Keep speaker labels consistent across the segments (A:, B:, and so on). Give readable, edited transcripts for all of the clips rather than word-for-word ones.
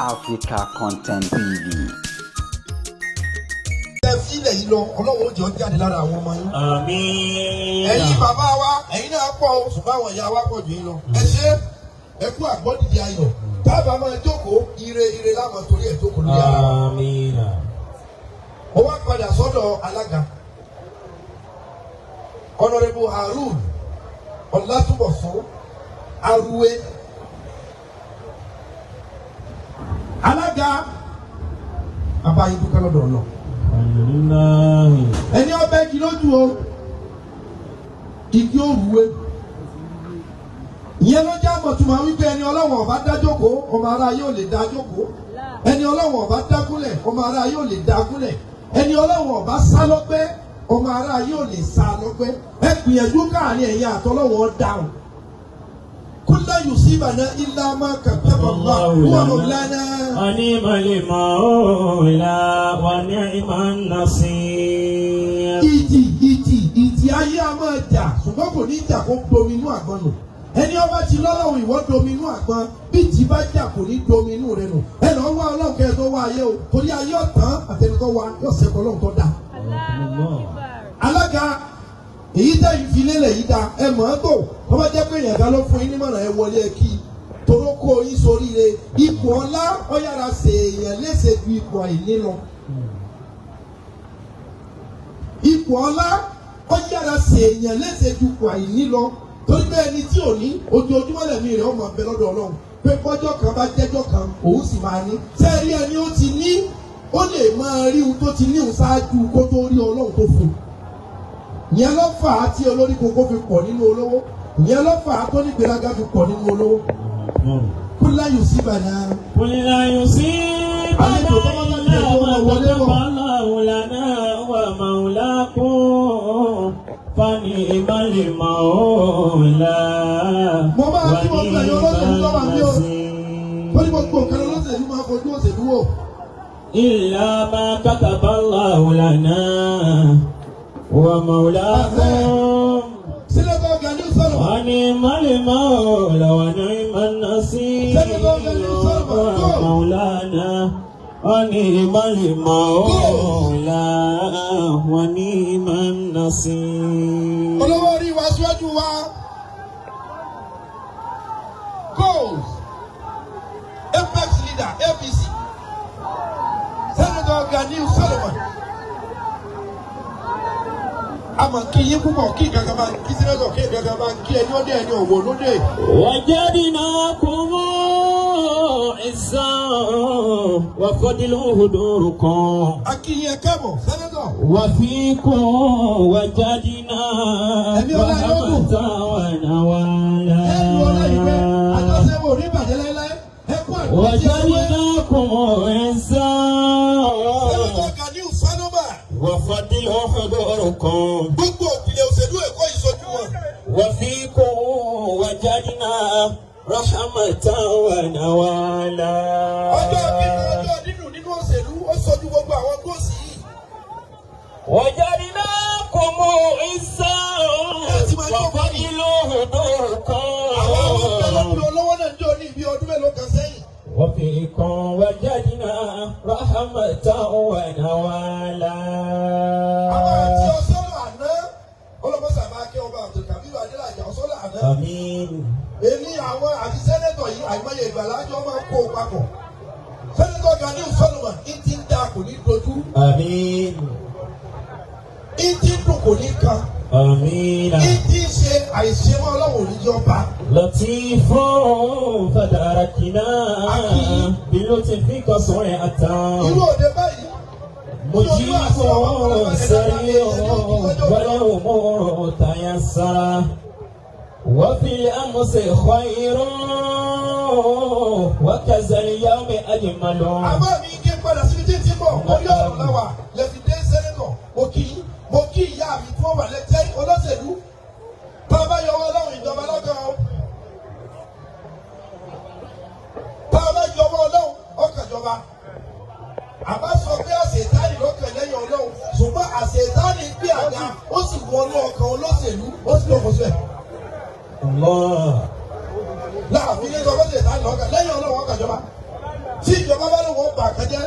A: Africa Content TV.
B: Ẹ fi ilẹ̀ yìí lọ, Ọlọ́run ó jẹ́ ó jáde lára àwọn ọmọ yín.
C: Àmín.
B: Ẹ̀yin bàbá wa, ẹ̀yin náà pọ̀ o, ṣùgbọ́n àwọn ìyá wa pọ̀ jù yín lọ. Ẹ ṣé, ẹ kú àgbọ́dìde ayọ̀. Táàbà máa jókòó, ire ire láwọn torí ẹ̀ jókòó lórí ara wa.
C: Àmín.
B: Mo wá padà sọ́dọ̀ alága. Honorable Harun Ọlátúbọ̀sún Aruwe. Alága, bàbá yín dúpẹ́ lọ́dọ̀ ọ̀nà.
C: Alhamdulillah.
B: Ẹni ọbẹ̀ kí lójú o, igi òrùwé. Ìyẹn ló jẹ́ àmọ̀túnmọ̀ wípé ẹni Ọlọ́run ọba dá jókòó, ọmọ ará yóò lè dá jókòó. Ẹni Ọlọ́run ọba dá kúnlẹ̀, ọmọ ará yóò lè dá kúnlẹ̀. Ẹni Ọlọ́run ọba sá lọ́gbẹ́, ọmọ ará yóò lè sá lọ́gbẹ́. Ẹ gbìyànjú káàrin ẹ̀yin àtọ́lọ́wọ́ dáhùn. Kulla yusibana illa ma kataba Allah huwa mawlana.
C: Ni'mal mawla wa ni'man nasir.
B: Ìjì ìjì ìjì ayé a máa jà, ṣùgbọ́n kò ní jà kó domi inú àgbọn nù. Ẹni ọba ti lọ́lọ́run ìwọ domi inú àgbọn, bí ìjì bá jà kò ní domi inú rẹ nù. Ẹ lọ wá Ọlọ́run kẹ́ ẹ tó wá ayé o, torí ayé ọ̀tán àtẹnudọ́ wa yóò ṣẹ́kọ̀ọ́ Ọlọ́run tó dáa. Alága, èyí tẹ́ ìfilélẹ̀ yìí da, ẹ mọ̀ ẹ́ tó, tó bá jẹ́ pé èèyàn kan ló fún yín nímọ̀ràn ẹ wọlé ẹ kí torókó yín soríire. Ipò ọlá ó yára ṣèèyàn léṣe ju ipò àìní lọ. Ipò ọlá ó yára ṣèèyàn léṣe ju ipò àìní lọ. Torí pé ẹni tí ò ní ojoojúmọ́ lẹ̀mí rẹ̀ ó máa bẹ lọ́dọ̀ Ọlọ́run pé bọ́jọ́ kan bá jẹ́jọ́ kan òun sì máa ní. Sẹ́ẹ̀rí ẹni ó ti ní, ó lè máa rí ohun tó ti ní òun ṣáájú kó tó rí Ọlọ́run tó fún un. Ìyẹn ló fà á tí olórí kókó fi pọ̀ nínú olówó. Ìyẹn ló fà á tó ní gbéraga fi pọ̀ nínú olówó. Kulla yusibana.
C: Kulla yusibana
B: Àlejò tó bá bá nílẹ̀ tó máa wọlé bọ̀.
C: Allahu lana wa mawlakum fa ni'mal mawla.
B: Mo máa kí wọn gbà yọ olóṣèlú tó wà ní o. Torí gbogbo nǹkan olóṣèlú máa fojú òṣèlú wò.
C: Illa ma kataba Allahu lana wa mawlakum.
B: Sẹ́nẹ́tọ̀ Gani sọ̀rọ̀.
C: Wa ni'mal mawla wa ni'man nasir.
B: Sẹ́nẹ́tọ̀ Gani sọ̀rọ̀.
C: Wa mawlana wa ni'mal mawla wa ni'man nasir.
B: Olówó orí wa síwájú wa. Goals. Apex leader APC. Sẹ́nẹ́tọ̀ Gani Solomon. A máa kí yín púpọ̀, kí kankan máa kí sẹ́nẹ́tọ̀, kí kankan máa kí ẹni ọdẹ ẹni ọ̀wọ̀ lóde.
C: وجدناكم عزا وفضل هدوركم
B: A kí yín ẹ káàbọ̀ sẹ́nẹ́tọ̀.
C: وفيكم وجدنا
B: Ẹ̀mí ọlá yóò dùn.
C: رحمة ونوالا
B: Ẹnu ọlá yìí pé àjọṣe wo ní ìbàjẹ́ láéláé. Ẹ kú àdúrà tí ẹ wé.
C: وجدناكم عزا
B: Sẹ́nẹ́tọ̀ Gani Solomon.
C: وفضل حضوركم
B: Gbogbo òpìlẹ̀ òṣèlú Èkó yìí sojú wọn.
C: وفيكم وجدنا رحمة ونوالا
B: Ọjọ́ bíbí ọjọ́ dídùn nínú òṣèlú ó sojú gbogbo àwọn góòsì yìí.
C: وجعلناكم عزا وفضل
B: Àwọn ọmọ
C: حضوركم
B: ọlọ́pìn olówó náà ń jọ ní ibi ọdún mélòó kan sẹ́yìn.
C: وفيكم وجدنا رحمة ونوالا
B: Àwọn àti ọ̀sọ́lọ̀ àná ọlọ́mọsà máa kí ọba Abdulkabiru Adélájà ọ̀sọ́lọ̀ àná.
C: آمين
B: Èmi àwọn àti sẹ́nẹ́tọ̀ yìí àìmọye ìgbàlájọ́ máa ń kó o papọ̀. Sẹ́nẹ́tọ̀ Gani Solomon ń ti ń da kò ní dojú,
C: آمين
B: ń ti ń dùn kò ní kan,
C: آمين
B: ń ti ń ṣe àìṣemọ́ Ọlọ́run ò ní jẹ́ ọba.
C: لطيف فداركنا بلطفك سرعة
B: Irú òde báyìí.
C: مجيب سريع والأمور تيسر وفي الأمس خير وكذا اليوم أجمل
B: Àmọ́ mi ké padà síbi tí ń ti bọ̀, orí ọ̀rọ̀ làwà lẹ́fi dé sẹ́nẹ́tọ̀. Mo kí ìyá mi tí wọ́n wà lẹ́tẹ́ olóṣèlú. Tá a bá yọwọ́ Ọlọ́run ìjọba lọ́gán o. Tá a bá yọwọ́ Ọlọ́run ọkàn jọba. Àbá sọ pé àṣetánì lọ́kàn lẹ́yìn Ọlọ́run, ṣùgbọ́n àṣetánì gbé àga ó sì wọnú ọkàn olóṣèlú ó sì lọ́kọ̀ sílẹ̀.
C: الله
B: Láàfin ní sọ pé àṣetánì lọ́kàn lẹ́yìn Ọlọ́run ọkàn jọba. Tí ìjọba bá lóun ó bà kẹjẹ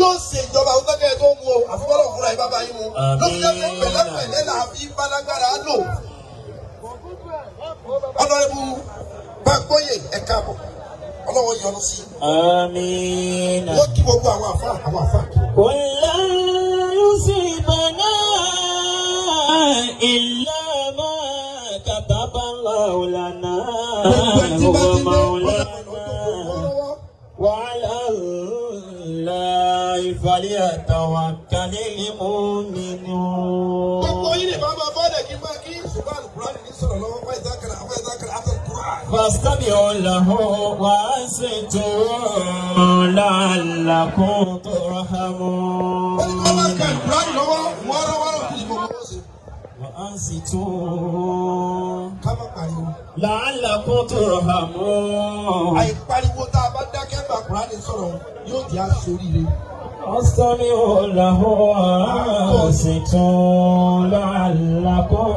B: yóò ṣe ìjọba àwọn tọ́kẹ́ tó mú o àfọwọ́lọ́ fúnra yìí bàbá yín mu ló fi jẹ́ pé pẹ̀lẹ́pẹ̀lẹ́ là á fi bálágbára lò. Ọ̀nàrẹ́bù Bánkóyè ẹ káàbọ̀ ọlọ́wọ́ yọ́nú sí.
C: Àmín.
B: Wọ́n kí gbogbo àwọn àfa àwọn àfa.
C: Qul lan yusibana illa ma kataba Allahu lana
B: Gbogbo ẹ̀ tí bá
C: huwa
B: ti dé
C: maulana.
B: ọ̀sán
C: Wa ala Allahi falyatawakkalil mu'minun.
B: Gbogbo yìí lè bá máa bọ́ọ̀lẹ̀ kí n máa kí ṣùgbọ́n àlùkùránì ní sọ̀rọ̀ lọ́wọ́ fún ìdákàrà àwọn ìdákàrà àtàkùrà.
C: فاستمعوا له وأنصتوا لعلكم ترحمون.
B: Wọ́n ní kí wọ́n máa ka àlùkùránì lọ́wọ́ wọ́ọ́rọ́wọ́rọ́ kí ni gbogbo wọn ṣe.
C: وأنصتوا
B: Ká má pariwo.
C: لعلكم ترحمون.
B: Àìpariwo tá a bá dákẹ́ gba kùránì sọ̀rọ̀ yóò di aṣoríire.
C: فاستمعوا له وأنصتوا لعلكم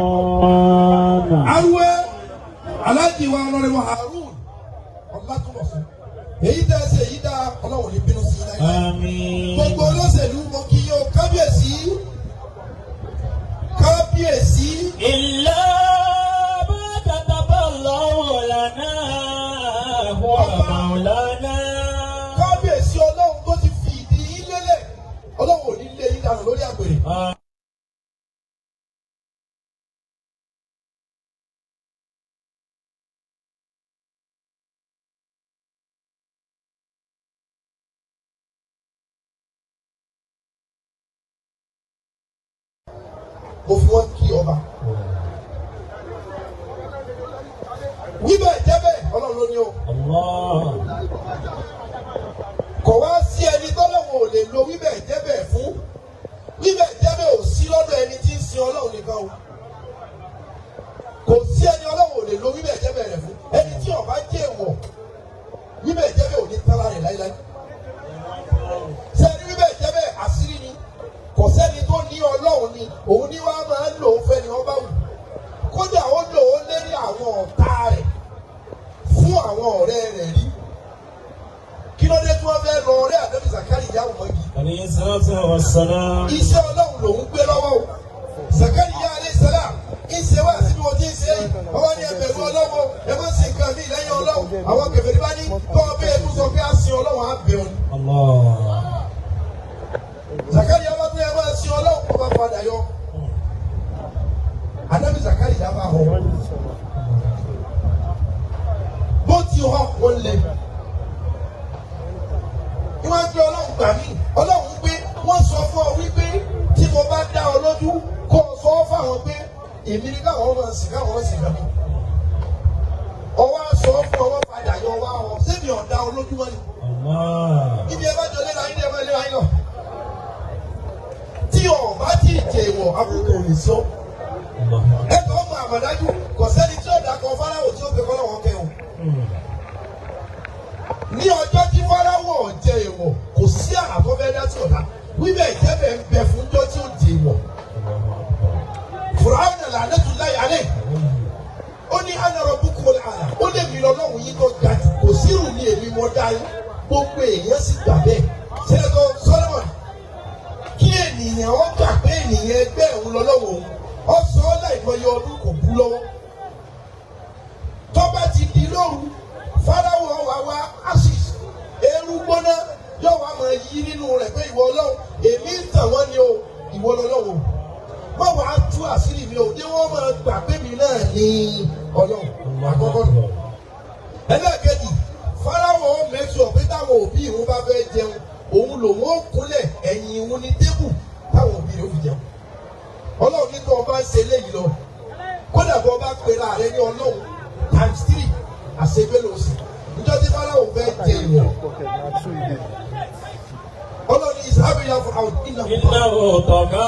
C: ترحمون.
B: Arúgbó aláàjì wa ọlọ́run Harun Ọlátúnbọ̀sún. Èyí tẹ́ ẹ ṣe èyí dá ọlọ́run ní bínú sí i láyé.
C: آمين.
B: Gbogbo olóṣèlú mo kí yín o kábíyèsí kábíyèsí
C: إلا ما كتب الله لنا هو مولانا.
B: kábíyèsí ọlọ́run tó ti fi ìdí yín lélẹ̀ ọlọ́run ò ní lé yín dànù lórí àgbèrè. Mo fi wọ́n kí ọba. Wí bẹ́ẹ̀ jẹ́ bẹ́ẹ̀ ọlọ́run ló ní o.
C: الله
B: Kò wá sí ẹni tọ́lọ́run ò lè lo wí bẹ́ẹ̀ jẹ́ bẹ́ẹ̀ fún. Wí bẹ́ẹ̀ jẹ́ bẹ́ẹ̀ ò sí lọ́dọ̀ ẹni tí ń sin ọlọ́run nìkan o. Kò sí ẹni ọlọ́run ò lè lo wí bẹ́ẹ̀ jẹ́ bẹ́ẹ̀ rẹ̀ fún. Ẹni tí ó bá jẹ́ èèwọ̀ wí bẹ́ẹ̀ jẹ́ bẹ́ẹ̀ ò ní tán lára rẹ̀ láíláí. Sẹ́ni wí bẹ́ẹ̀ jẹ́ bẹ́ẹ̀ àṣírí ni. Kò sẹ́ni tó ní ọlọ́run ni òun ní wàá máa ń lò ó fẹ́ ni wọ́n bá wù. Kódà ó lò ó lérí àwọn ọ̀tá rẹ̀ fún àwọn ọ̀rẹ́ rẹ̀ rí. Kí ló dé tí wọ́n fẹ́ lọ ọ̀rẹ́ àdébí Zakariya mọ́gi?
C: عليه الصلاة والسلام.
B: Iṣẹ́ ọlọ́run lòún gbé lọ́wọ́ o. Zakariya alayhi salam ń ṣe wá síbi wọ́n ti ń ṣe yìí. Wọ́n wá ní ẹbẹ̀rù ọlọ́run ẹ má ṣe nǹkan mí lẹ́yìn ọlọ́run. Àwọn kèfèrí bá ní kọ́ ọ bẹ́ẹ̀ tún sọ pé á sin ọlọ́run á bẹ̀ ọ́ ni.
C: الله
B: Zakariya bá tún ẹ máa sin ọlọ́run kó bá padà yọ. Ànábì Zakariya bá họ. Bó ti họ wọ́n lé. Níwájú ọlọ́run gbà mí, ọlọ́run pé wọ́n sọ fún ọ wípé tí mo bá dá ọ lójú kó o sọ fáwọn pé èmi ni káwọn máa sìn káwọn sìn kàmí. Ọwọ́ á sọ fún ọwọ́ padà yọ wá ọ, sẹ́mi ọ̀dá ọ lójú mọ́ ni.
C: الله
B: Ibi ẹ bá jọ léra yín ní ẹ bá léra yín lọ. Tí o bá ti jẹ ìwọ̀, àbùkù ò lè sọ.
C: الله
B: Ẹ kàn mọ àmọ̀dájú, kò sẹ́ni tí ó dà kan Fáráwò tí ó fi kọ́ lọ́wọ́ kẹ́ o. Ní ọjọ́ tí Fáráwò jẹ ìwọ̀, kò sí àrà tó fẹ́ dá sí ọ̀dà. Wíbẹ̀ ìjẹ́bẹ̀ ń bẹ fún ọjọ́ tí ó jẹ ìwọ̀. Fùràwọ̀nà la'natullahi alayhi. Ó ní ana rabbukumul a'la. Ó lè mi lọ́lọ́run yín tó ga jù. Kò sí ìrù ní èmi mọ́ dá yín. Gbogbo èèyàn sì gbà bẹ́ẹ̀. Sẹ́dọ̀ Solomon kí ènìyàn ó gbà pé ènìyàn ẹgbẹ́ òun lọ́lọ́wọ́ òun. Ó sọ ọ́ láìmọye ọdún kò bú lọ́wọ́. Tó bá ti di lóru, Fáráwọ̀ wá wá ashes eérú gbóná yóò wá máa yí nínú rẹ̀ pé ìwọ Ọlọ́run èmi ń tàn wọ́n ni o ìwọ lọ́lọ́wọ́ má wàá tú àṣírí mi o jẹ́ wọ́n máa gbà pé mi náà ní Ọlọ́run àkọ́kọ́ nù. Ẹlẹ́ẹ̀kejì Fáráwọ̀ make sure pé táwọn òbí òun bá fẹ́ jẹun òun lòun ó kúnlẹ̀ ẹ̀yìn òun ní tébù táwọn òbí rẹ̀ ó fi jẹun. Ọlọ́run ní tó o bá ń ṣe eléyìí lọ kódà bó o bá pera rẹ ní Ọlọ́run times 3 àṣegbé ló sì níjọ́ tí Fáráwọ̀ fẹ́ jẹ ìwọ̀ Ọlọ́run ní ìsábìyà fún àwọn ìnáwó.
C: إنه طغى.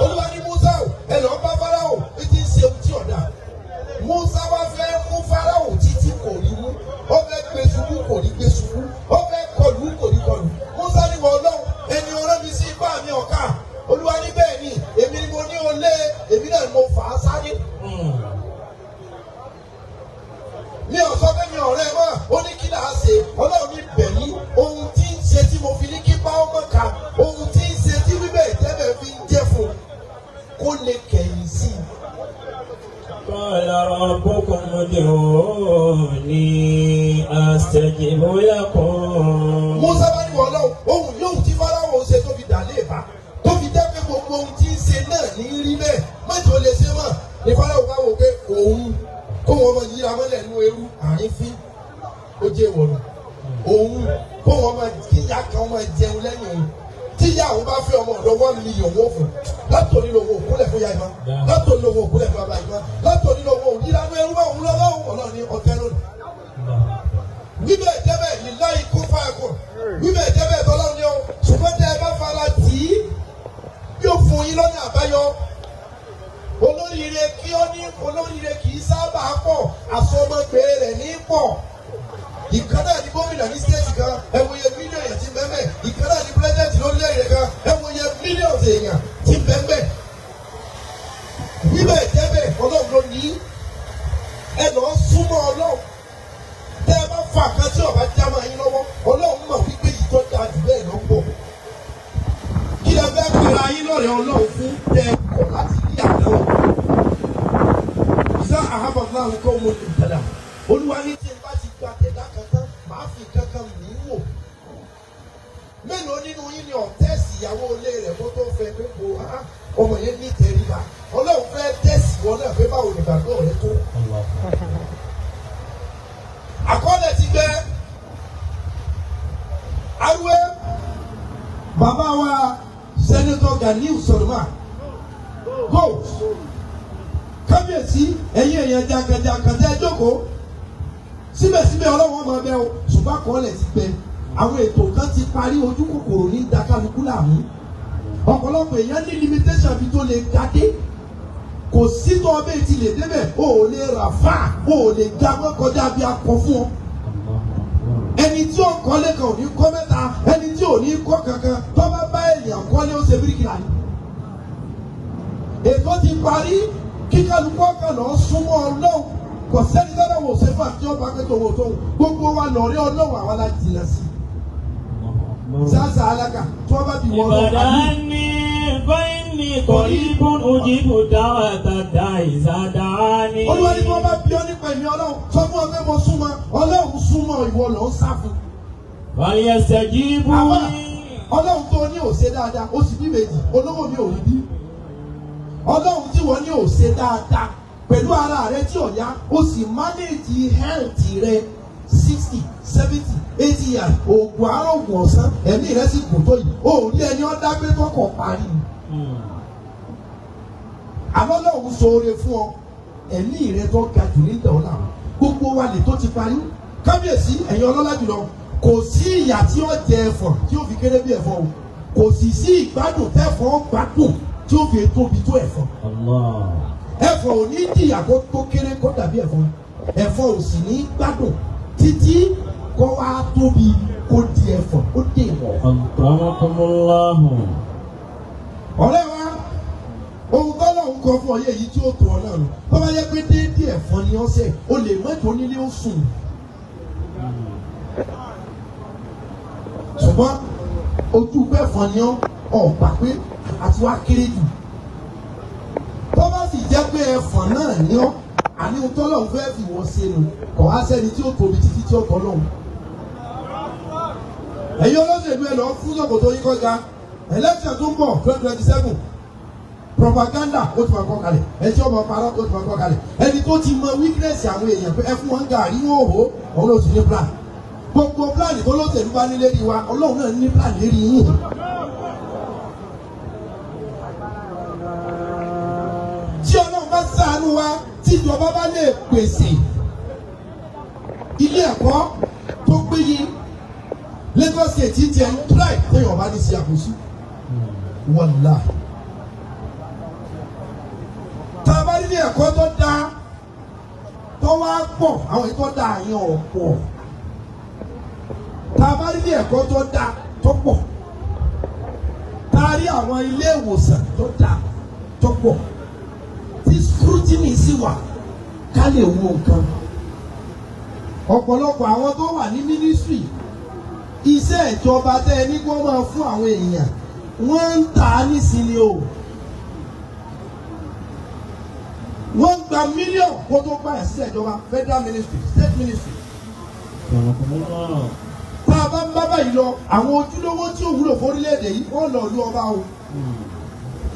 B: Olúwa ní Musa o ẹ lọ bá Fáráò bí ti ń ṣe ohun tí ọ̀dà. Musa wá fẹ́ mú Fáráò títí kò rí mú. Ó fẹ́ gbé ṣubú kò rí gbé ṣubú. Ó fẹ́ kọlù kò rí kọlù. Musa ní wọ Ọlọ́run ẹni ọ̀rẹ́ mi sí ipá mi ọ̀ka. Olúwa ní bẹ́ẹ̀ ni èmi ni mo ní o lé èmi náà ni mo fà á sáré. Mi ò sọ pé mi ọ̀rẹ́ mọ́ Ó ní kí làá ṣe? Ọlọ́run ní bẹ̀mí ohun tí ń ṣe tí mo fi ní kí bá ọmọ ká, ohun tí ń ṣe tí wíbẹ̀ ìtẹ́bẹ̀ fi ń jẹ́ fún kó lè kẹ̀yìn sí i.
C: قال ربكم ادعوني أستجب لكم.
B: Musa bá ní wọ́n lọ́wọ́ ohun yóò tí Fáráò ṣe tó fi dà léèbá tó fi jẹ́ pé gbogbo ohun tí ń ṣe náà ní rí bẹ́ẹ̀ mọ́tò lè ṣe mọ̀ ní Fáráò bá wò pé òun kó wọn máa yíra mọ́lẹ̀ nínú eérú àárín fín ó jẹ́ ìwọ̀nù òun kó wọn máa kíyà kan máa jẹun lẹ́yìn òun tíyà òun bá fẹ́ ọmọ ọ̀dọ́ 1 million wọ́n fún látòní lòun òkúlẹ̀ fún ya ìmọ̀, látòní lòun òkúlẹ̀ fún bàbá ìmọ̀, látòní lòun òyìnbó ẹrú bá òun lọ́wọ́ Ọlọ́run ní ọ̀tẹ́ lónìí. Wíbẹ̀ jẹ́bẹ̀ níláyìí kó fáyà kù, wíbẹ̀ jẹ́bẹ̀ tọ́lọ́run ni ó, ṣùgbọ́n tẹ́ ẹ bá fara tì í yóò fún yín lọ́nà àbáyọ. Olóríire kí ó ní olóríire kì í sábà pọ̀, àsọmọgbé rẹ̀ ní pọ̀. Ìkan náà ní gómìnà ní state kan, ẹ wo iye mílíọ̀nù èèyàn tí bẹ́ẹ̀ bẹ́ẹ̀. Ìkan náà ní president lórílẹ̀-èdè kan, ẹ wo iye mílíọ̀nù èèyàn tí bẹ́ẹ̀ bẹ́ẹ̀. Wíbẹ̀ jẹ́bẹ̀ Ọlọ́run ló ní ẹ lọ́ọ́ súnmọ́ Ọlọ́run. Tẹ́ ẹ bá fà kan tí ọba já máa yín lọ́wọ́, Ọlọ́run mọ̀ wípé yìí tó dáa jù bẹ́ẹ̀ lọ pọ̀. Kí lẹ fẹ́ pera yín lọ́rẹ̀ Ọlọ́run fún tẹ́ ẹ kọ̀ láti rí àdáwọ̀? Ìsá àhábàbá àwùkọ́ mo lè padà. Olúwa ní tí n bá ti gba tẹ̀dá kan tán, màá fi kankan mí wò. Mélòó nínú yín ni ọ̀tẹ́sì ìyàwó ilé rẹ̀ kó tó fẹ́ pé kò á ọmọ yẹn ní tẹríba? Ọlọ́run fẹ́ tẹ̀sì wọn náà pé báwo ni ìgbàgbọ́ rẹ tó. Àkọọ́lẹ̀ ti gbẹ. Arúgbó bàbá wa Senator Ganiu Sọlọ́mà gold, kábíyèsí, ẹ̀yin èèyàn jàǹkàjàǹkà tẹ́ ẹ jókòó, síbẹ̀síbẹ̀ Ọlọ́wọ́n máa bẹ o, ṣùgbọ́n àkọọ́lẹ̀ ti gbẹ. Àwọn ètò kan ti parí, ojú kòkòrò ní dakaluku làmú. Ọ̀pọ̀lọpọ̀ èèyàn ní limitation bí tó lè ga dé, kò sí tó ọbẹ̀ tí lè débẹ̀, o ò lè rà fà, o ò lè ga mọ́ kọjá bí a kọ fún ọ. Ẹni tí ó kọ́lé kan ò ní kọ́ mẹ́ta, ẹni tí ò ní kọ́ kankan tó bá bá èèyàn kọ́lé, ó ṣe bíríkìlà ni. Ètò ti parí, kíkálukú ọkàn lọ súnmọ́ Ọlọ́run. Kò sẹ́ni tọ́lá wò ṣe fún àti ọba akẹ́tọ̀ wò tó gbogbo wa lọ́ọ́rẹ́ Ọlọ́run, àwa la jìnnà sí i sáàsà alága tí wọ́n bá bí wọ́n lọ.
C: إبداني فإني قريب أجيب دعوة الداع إذا دعاني.
B: Olúwa ní tí wọ́n bá bí ọ nípa ẹ̀mí Ọlọ́run, sọ fún ọ pé mo súnmọ́ Ọlọ́run. Súnmọ́, ìwọ lọ ń sá fún.
C: فليستجيبوا
B: Àwa
C: لي.
B: Ọlọ́run tó ní ò ṣe dáadáa, ó sì bí méjì olówó mi ò rí bí. Ọlọ́run tí wọ́n ní ò ṣe dáadáa pẹ̀lú ara rẹ tí ò yá, ó sì manage health rẹ 60, 70, 80 years, oògùn àárọ̀, oògùn ọ̀sán, ẹ̀mí rẹ sì kò tó yìí, ó rí ẹni ọ́ dágbé tọkọ̀ parí ni. Àmọ́ Ọlọ́run ṣoore fún ọ, ẹ̀mí rẹ tó ga jù ní dọ̀ọ́là. Gbogbo wa lè tó ti parí. Kábíyèsí, ẹ̀yin ọlọ́lá jùlọ, kò sí ìyà tí ó jẹ ẹ̀fọ̀n tí ó fi kéré bí ẹ̀fọn o, kò sì sí ìgbádùn tẹ́fọ̀n gbádùn tí ó fi tóbi tó ẹ̀fọn.
C: Allah.
B: Ẹ̀fọn ò ní jìyà kó tó kéré kó dàbí ẹ̀fọn, ẹ̀fọn ò sì ní gbádùn títí kó wá tóbi kó di ẹ̀fọn, ó dè wọ̀.
C: أكرمكم الله.
B: Ọ̀rẹ́ wa, ohun tọ́lọ̀ ń kọ fún ọ yẹ èyí tí ó tó ọ náà nù. Tó bá yẹ pé déédéé ẹ̀fọn ni ọ́sẹ̀ o lè mọ́tò onílé ó sùn, ṣùgbọ́n ojú pẹ́fọn ni ọ́ ọ̀gbà pé àti wá kéré jù. Tó bá sì jẹ́ pé ẹ̀fọn náà ni ọ́, àní ohun tọ́lọ̀ ń fẹ́ fi wọ́n ṣe nù, kọ̀ wá sẹ́ni tí ó tóbi títí tí ó tọ́ lọ́hùn. Ẹ̀yin olóṣèlú, ẹ lọ́ọ́ fún ṣòkòtò yín kọjá. Election tó ń bọ̀, 2027, propaganda ó ti máa kọ́ kalẹ̀, ẹ tí ọmọ parọ́ ó ti máa kọ́ kalẹ̀, ẹni tó ti mọ weakness àwọn èèyàn pé ẹ fún wọn gàrí wọn ò hó, òun ló ti ní plan. Gbogbo plan tó lóṣèlú bá ní lérí wa, Ọlọ́run náà ní plan lérí yín. Tí Ọlọ́run bá ṣàánú wa, tí ìjọba bá lè pèsè ilé ẹ̀kọ́ tó péye, Lagos State ti tiẹ̀ ń try téèyàn bá ní sí àkóso wàlá. Tá a bá rí ilé ẹ̀kọ́ tó dáa tó wá pọ̀, àwọn ètò dáa yẹn ọ̀pọ̀. Tá a bá rí ilé ẹ̀kọ́ tó dáa tó pọ̀, tá a rí àwọn ilé ìwòsàn tó dáa tó pọ̀, tí scrutiny sì wà ká lè wo nǹkan. Ọ̀pọ̀lọpọ̀ àwọn tó wà ní mínísírì, iṣẹ́ ìjọba tẹ́ ẹ ní kí wọ́n máa fún àwọn èèyàn, wọ́n ń tà á nísìnyí o. Wọ́n ń gba mílíọ̀nù kó tó gbà síṣẹ́ ìjọba, federal ministry, state ministry. Tá a bá ń bá báyìí lọ, àwọn ojúlówó tí ó wúlò fórílẹ̀-èdè yìí wọ́n lọ ìlú ọba o.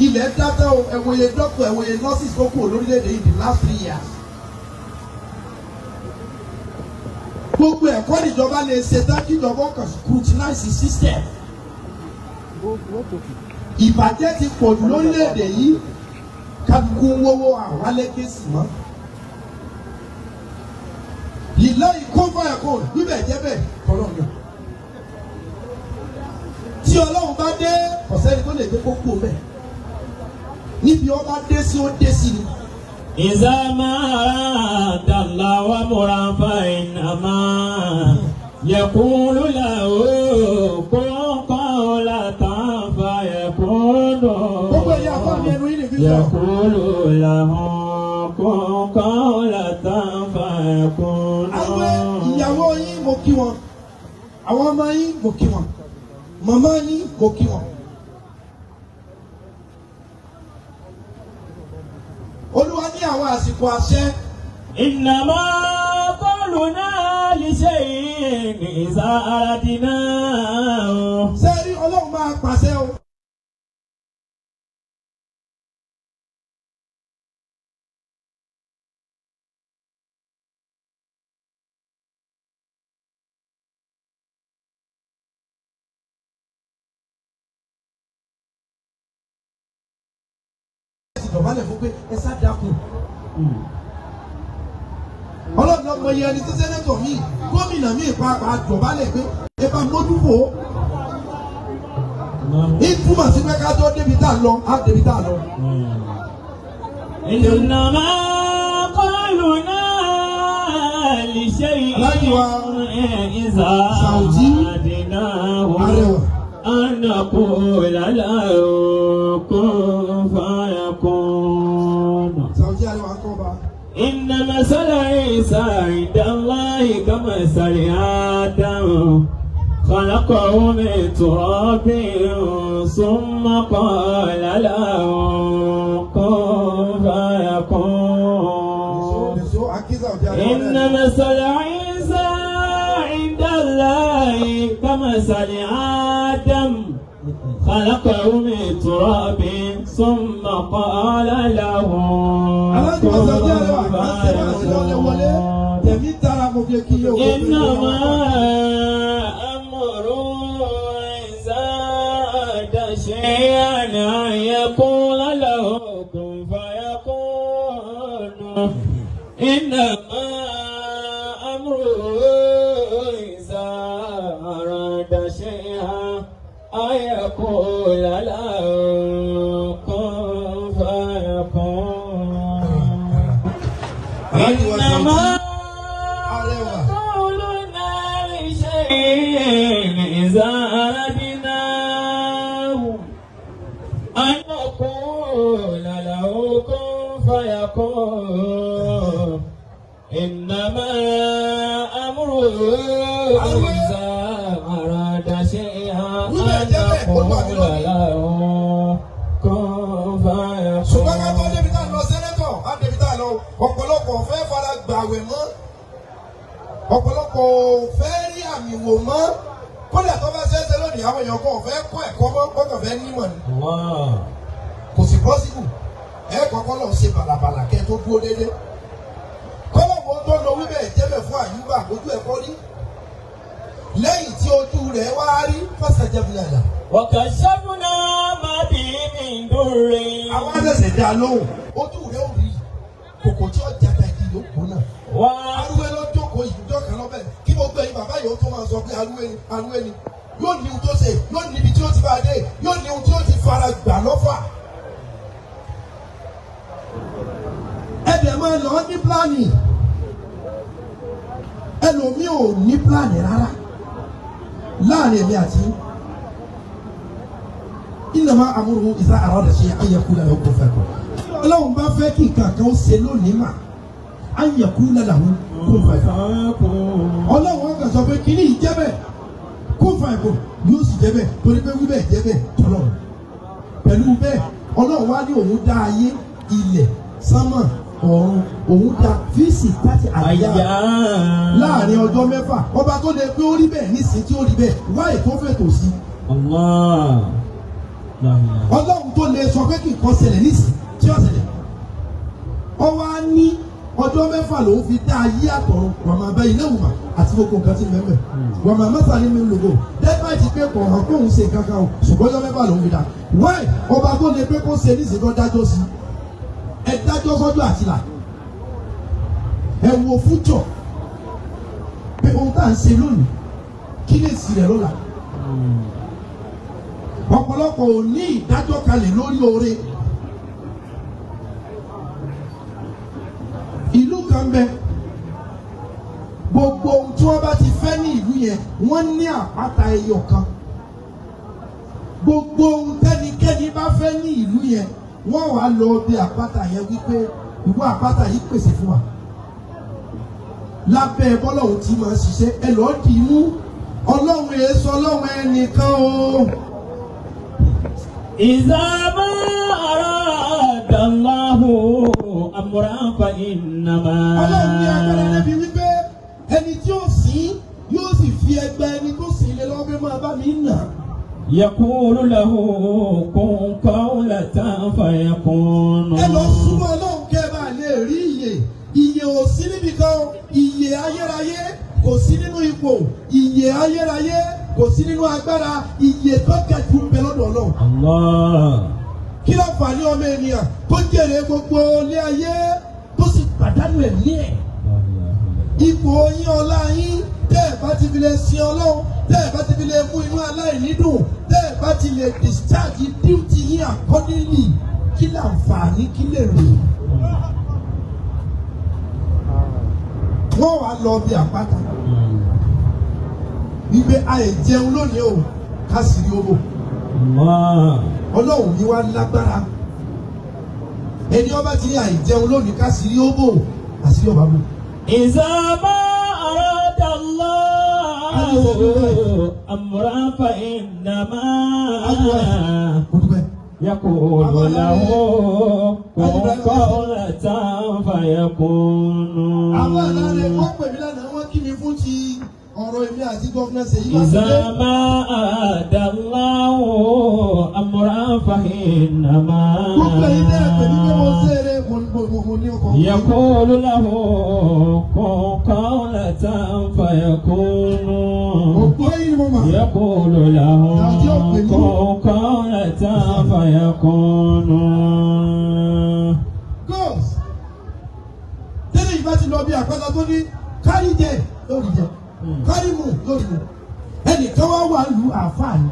B: Ilẹ̀ dáta o, ẹ̀wòye doctor, ẹ̀wòye nurses tó kù lórílẹ̀-èdè yìí the last 3 years. Gbogbo ẹ̀kọ́ níjọba lè ṣe tá kíjọba kan scrutinize system. Ìbàjẹ́ ti pọ̀ jù lórílẹ̀-èdè yìí, kálukú ń wówó àwálé kéésì mọ́. Ìlọ ìkó fáyà kò bíbẹ̀ jẹ́ bẹ́ẹ̀ tọ́lọ́run. Tí Ọlọ́run bá dé, ọ̀sẹ́ni tó lè gbé kókó mẹ́. Níbi ọba dé sí ó dé sí ni.
C: إذا ما أراد الله أمرا فإنما يقول له كن قولة فيكون.
B: Gbogbo ẹ̀yà àbá mi ẹnu yìí nìbí sọ.
C: يقول له كن قولة فيكون.
B: Àwọn ìyàwó yín mo kí wọn, àwọn ọmọ yín mo kí wọn, màmá yín mo kí wọn. Olúwa ní àwọn àsìkò àṣẹ.
C: إنما قولنا لشيء إذا أردناه.
B: Sẹ́rí Ọlọ́run máa pàṣẹ o. Dọ̀bálẹ̀ fún pé ẹ sá dákun. Ọlọ́run ló mọ iye ẹni tí sẹ́nẹ́tọ̀ míì, gómìnà míì pàápàá dọ̀bálẹ̀ pé ẹ bá mójú fò ó. Ìtumọ̀ sí pé ká tó débi tá a lọ, á débi tá a lọ.
C: إنما قولنا لشيء
B: Aláàjì wa
C: إذا
B: Saudi
C: أردناه
B: Arẹwà.
C: أن نقول له كن فيكون.
B: Saudi Arẹwà kọ́ ba.
C: إن مثل عيسى عند الله كمثل آدم خلقه من تراب ثم قال له كن فيكون.
B: Nìṣó akí Saudi Arẹwà
C: إن
B: náà.
C: مثل عيسى عند الله كمثل آدم خلقه من تراب ثم قال له
B: Aláàjì wa Saudi Arẹwà
C: كن
B: kà ń ṣe wá sí ọlẹ́ wọlé.
C: فيكون.
B: Tẹ̀mí tara mo fi kí yóò.
C: إنما أمره إذا أراد شيئا أن يقول له كن فيكون. إنما أمره إذا أراد شيئا أن يقول له كن فيكون.
B: Aláàjì wa Saudi
C: إنما
B: Arẹwà.
C: قولنا لشيء إذا أردناه أن نقول له كن فيكون. إنما أمره إذا أراد شيئا أن نقول له كن
B: Ṣùgbọ́n ká tó
C: فيكون.
B: débi tá a lọ sẹ́nẹ́tọ̀, á débi tá a lọ, ọ̀pọ̀lọpọ̀ fẹ́ fara gbàwẹ̀ mọ́, ọ̀pọ̀lọpọ̀ fẹ́ rí àmì wò mọ́, kódà tó bá ṣẹ́ṣẹ́ lónìí àwọn èèyàn kan fẹ́ kọ́ ẹ̀kọ́ mọ́, wọ́n kàn fẹ́ nímọ̀ ni.
C: الله
B: Kò sì pọ́sibù, ẹ kọ́kọ́ lọ ṣe bàlàbàlà kẹ́ tó dúró dédé. Kọ́lọ́wọ́ tó lọ wíbẹ̀ jẹ́bẹ̀ fún Àyùbá ojú ẹ̀kọ́ rí. Lẹ́yìn tí ojú rẹ̀ wá rí fásitì.
C: وكشفنا ما به من ضر.
B: Àwọn àṣẹ̀ṣẹ̀ dá lóhùn, ojú rẹ̀ ò rí kòkò tí ó jata ìdí yóò gbóná. Arúgbó ló jókòó ìjọ kan lọ́bẹ̀ kí gbogbo ẹ̀yin bàbá yìí ó tó máa sọ pé arúgbó ni arúgbó ni yóò ní ohun tó ṣe, yóò ní ibi tí ó ti bá a dé, yóò ní ohun tí ó ti fara gbà lọ́fà. Ẹ dẹ̀ máa lọ ní pílánì, ẹlòmíì ò ní pílánì rárá láàrin èmi àti ìnàmá amúrú ìsá àròdà ṣe ayẹkú lẹ́yìn kó fẹ́ kọ́. Ọlọ́run bá fẹ́ kí nǹkan kan ó ṣe lónìí mà Ayẹ̀kú lẹ́làwọ́ kó fà yà. Ọlọ́run ọkàn sọ pé kíní yìí jẹ́ bẹ́ẹ̀ kó fà yà kó yóò sì jẹ́ bẹ́ẹ̀ torí pé wíbẹ̀ jẹ́ bẹ́ẹ̀ tọ́lọ̀. Pẹ̀lú bẹ́ẹ̀ Ọlọ́run wá ní òun dá ayé ilẹ̀ sánmà ọ̀run òun dá fíìsì tàti àyà láàrin ọjọ́ mẹ́fà ọba tó lè pé ó rí bẹ́ẹ̀ nísìnyí tí ó rí bẹ́ẹ̀ wá ètò fètò sí. Ọlọ́run tó lè sọ pé kí nǹkan ṣẹlẹ̀ nísìnyí tí ó ṣẹlẹ̀. Ó wá ní ọjọ́ mẹ́fà lòun fi dá ayé àtọ̀run wàmà bẹ ilé wùmà àti gbogbo nǹkan tí mẹ́mẹ́ wàmà mẹ́fà ní mi lògò dẹ́gbà ti pé kò hàn kóun ṣe nǹkan kan o ṣùgbọ́n ọjọ́ mẹ́fà lòun fi dá. Wáì ọba tó lè pé kó ṣe nísìnyí kó dájọ́ sí ẹ dájọ́ sọ́jọ́ àtìlà ẹ wo fújọ pé ohun tá à ń ṣe lónìí kí lè sì rẹ̀ lọ́la. Ọ̀pọ̀lọpọ̀ ò ní ìdájọ́ kalẹ̀ lórí oore. Ìlú kan bẹ gbogbo ohun tí wọ́n bá ti fẹ́ ní ìlú yẹn wọ́n ní àpáta ẹyọ kan. Gbogbo ohun tẹ́nikẹ́ni bá fẹ́ ní ìlú yẹn wọ́n wá lọ bí àpáta yẹn wípé ìwọ àpáta yìí pèsè fún wa. Lábẹ́ bọ́lọ́hún tí máa ṣiṣẹ́ ẹ lọ́ọ́ dì í mú Ọlọ́run èso Ọlọ́run ẹnìkan o.
C: إذا ما أراد الله أمرا فإنما
B: Ọlọ́run ní agbára níbi wípé ẹni tí ó sìn yóò sì fi ẹgbẹ́ ẹni tó sìn lé lọ́wọ́ pé máa bá mi nà.
C: يقول له كن قولة فيكون.
B: Ẹ lọ súnmọ́ Ọlọ́run kẹ́ ẹ bá lè rí ìyè. Ìyè ò sí níbi kan, ìyè ayérayé kò sí nínú ipò, ìyè ayérayé kò sí nínú agbára, ìyè tó kẹjú ń bẹ lọ́dọ̀ Ọlọ́run.
C: Allah.
B: Kí ló fà ní ọmọ ènìyàn tó jèrè gbogbo ilé ayé tó sì pàdánù ẹ̀mí ẹ̀? Ipò yín ọlá yín tẹ́ ẹ̀ bá ti fi lè sin Ọlọ́run, tẹ́ ẹ̀ bá ti fi lè mú inú aláìní dùn, tẹ́ ẹ̀ bá ti lè discharge duty yín accordingly, kí láǹfààní kí lè rò? Wọ́n wá lọ bí àpáta wípé àìjẹun lónìí o ká sì rí owó. Ọlọ́run mi wá lágbára. Ẹni ọba ti ní àìjẹun lónìí ká sì rí owó àṣírí ọba mú.
C: إذا ما أراد الله أمرا فإنما يقول له كن قولة فيكون.
B: Àwọn àlàyé wọ́n pè mí lánàá wọ́n kí mi fún ti ọ̀rọ̀ èmi àti gọ́fúnà Ṣèyí Mákindé.
C: إذا ما أراد الله أمرا فإنما
B: Gbogbo ẹ̀yin tẹ́ ẹ pè mí pé mo ṣe eré mo ní ọkọ̀.
C: يقول له كن قولة فيكون.
B: Ògbó yìí mo mà.
C: يقول له كن قولة فيكون.
B: Goals. Tẹ́lẹ̀ ìbá ti lọ bí àpáta tó ní kárí jẹ lórí jẹ, kárí mu lórí mu. Ẹnìkan wá wà lu àfààní.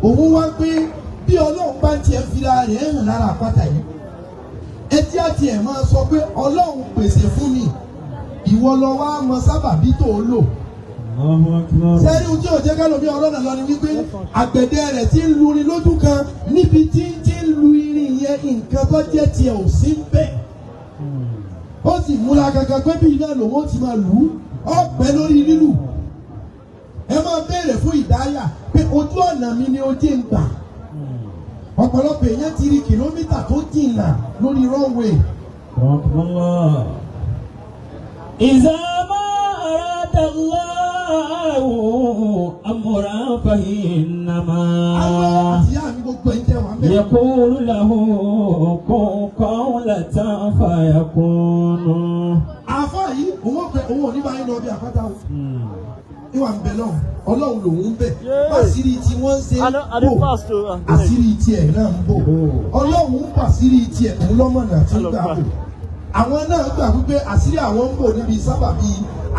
B: Òun wá pé bí Ọlọ́run bá tiẹ̀ fira rẹ̀ hàn lára àpáta yìí. Etí àti ẹ̀ máa sọ pé Ọlọ́run pèsè fún mi. Ìwọ lọ wá mọ sábàbí tó o lò. Sẹ́rí ohun tí ò jẹ́ kálọ̀ bí ọlọ́nà lọ ni wípé àgbẹ̀dẹ rẹ̀ ti ń lurin lójú kan níbi tí ń ti ń lu irin yẹn nǹkan tó jẹ́ tiẹ̀ ò sí bẹ́ẹ̀. Ó sì múra kankan pé bí iná lòun ó ti máa lù ú ọ̀pẹ lórí lílù. Ẹ máa béèrè fún ìdáyà pé ojú ọ̀nà mi ni ojú ń gbà. Ọ̀pọ̀lọpọ̀ èèyàn ti rí kìlómítà tó jìnnà lórí runway.
C: إذا ما أراد الله أمرا فإنما
B: Àwọn àtìyá mi gbogbo ẹ̀ ń tẹ́ wà mẹ́.
C: يقول له كن قولة فيكون.
B: Àfáà yìí òun ò pé òun ò ní bá yín lọ bí àpáta o. Ìwà ń bẹ lọ́hùn, Ọlọ́run lòun ń bẹ̀. Àṣírí tí wọ́n ń ṣe ń bò, àṣírí tiẹ̀ náà ń bò. Ọlọ́run ń pàṣírí tiẹ̀ òun lọ́mọ̀nà tí ń gbà bò. Àwọn náà gbà wípé àṣírí àwọn ń bò níbi sábàbí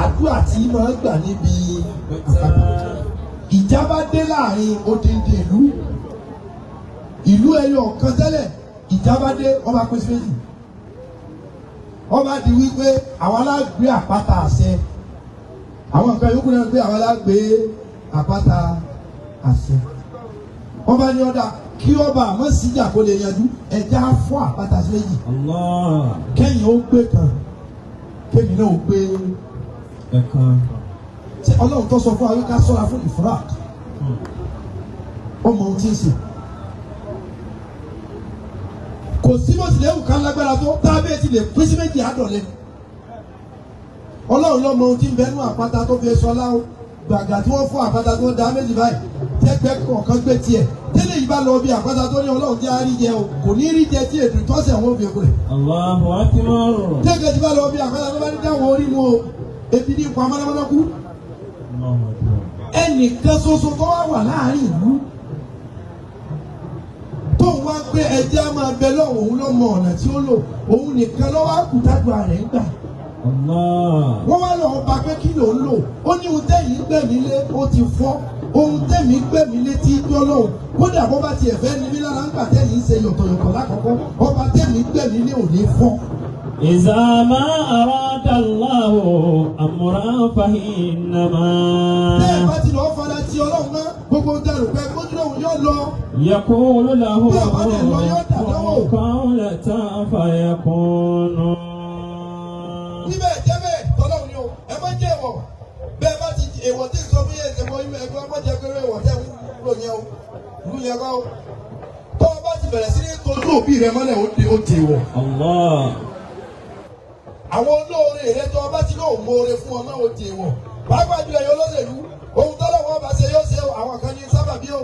B: àdúrà tí máa ń gbà níbi àpáta. Ìjà bá dé láàrin odindi ìlú. Ìlú ẹyọ kan tẹ́lẹ̀, ìjà bá dé ọba pín sí méjì. Ọba di wípé àwọn alágbé àpáta àṣẹ. Àwọn nǹkan yòókù náà gbé àwọn alágbé àpáta àṣẹ. Ọba ní ọ̀dà kí ọba àmọ́ síjà kó lè yanjú ẹja fọ́ àpáta sí méjì. Kẹ́yìn ó gbé kan. Kémi náà ó pé
C: Ẹ̀kan.
B: Ṣé Ọlọ́run tó sọ fún wa wípé ká sọ́ra fún ìfúrák? Ó mọ ohun tí ń sè. Kò sí bó tilẹ̀ wù ká lágbára tó tábẹ́ ti lè pín sí méjì àádọ́lẹ̀. Ọlọ́run ló mọ ohun tí ń bẹnu àpáta tó fi sọlá o. Gbàgà tí wọ́n fún àpáta tí wọ́n dá méjì báyìí tẹ́gbẹ́ kọ̀ọ̀kan gbé tiẹ̀. Tẹ́lẹ̀ yìí bá lọ bí àpáta tó ní Ọlọ́run jẹ́ àrí jẹ o. Kò ní rí jẹ tí ètò ìtọ́sẹ̀ wọn fi kúrẹ̀.
C: Allahu akbar.
B: Tẹ́gbẹ́ ti bá lọ bí àpáta tó bá ní dáwọn orí mu o. Ebi ní ipa mọ́nàmọ́ná kú.
C: Allahu akbar.
B: Ẹnìkan ṣoṣo tó wá wà láàrin ìlú tó ń wá pé ẹjẹ́ á máa bẹ lọ́wọ́ òun lọ́mọ ọ̀nà tí ó lò òun nìkan lọ́wọ́ àkùtàgbà rẹ̀ ń gbà.
C: Allah.
B: Wọ́n wá lọ́ọ́ bá pé kí ló ń lò ó ní ohun tẹ́yìn gbẹ̀mí lé ó ti fọ́ ohun tẹ́mi gbẹ̀mí lé tí gbọ́ lọ́hùn kódà bó bá tiẹ̀ fẹ́ ní mí lára ń gbà tẹ́yìn ń ṣe yọ̀tọ̀yọ̀tọ̀ lákọ̀ọ́kọ́ ọba tẹ́mi gbẹ̀mí lé ò ní fọ́.
C: إذا ما أراد الله أمرا فإنما
B: Bẹ́ẹ̀ bá ti lọ́ọ́ fara ti Ọlọ́run mọ́ gbogbo ohun tẹ́rù pé gbójú lòun yóò lọ.
C: يقول له
B: Bí ọba dẹ̀ lọ yóò dàdánwò.
C: قولة فيكون.
B: Níbẹ̀ jẹ́ bẹ́ẹ̀ tọ́lọ́run ni o ẹ má jẹ́ èèwọ̀ bẹ́ẹ̀ bá ti èèwọ̀ tí sọ fún yẹn ẹ̀wọ̀ ẹ̀gbọ́n má jẹ́ pé èèwọ̀ tẹ́ ń lò yẹn o ìlú yẹn kọ́ o. Tọ́ ọ bá ti bẹ̀rẹ̀ sí ní tọ́jú òbí rẹ mọ́lẹ̀ ó di ó di èèwọ̀.
C: Allah.
B: Àwọn olóore rẹ tọ́ ọ bá ti lóun mọ́ore fún ọ náà ó di èèwọ̀. Pàápàá jùlọ yóò lọ́sẹ̀lú ohun tọ́lọ́wọ́ bá ṣe yóò ṣe o àwọn kan ní sábàbí o.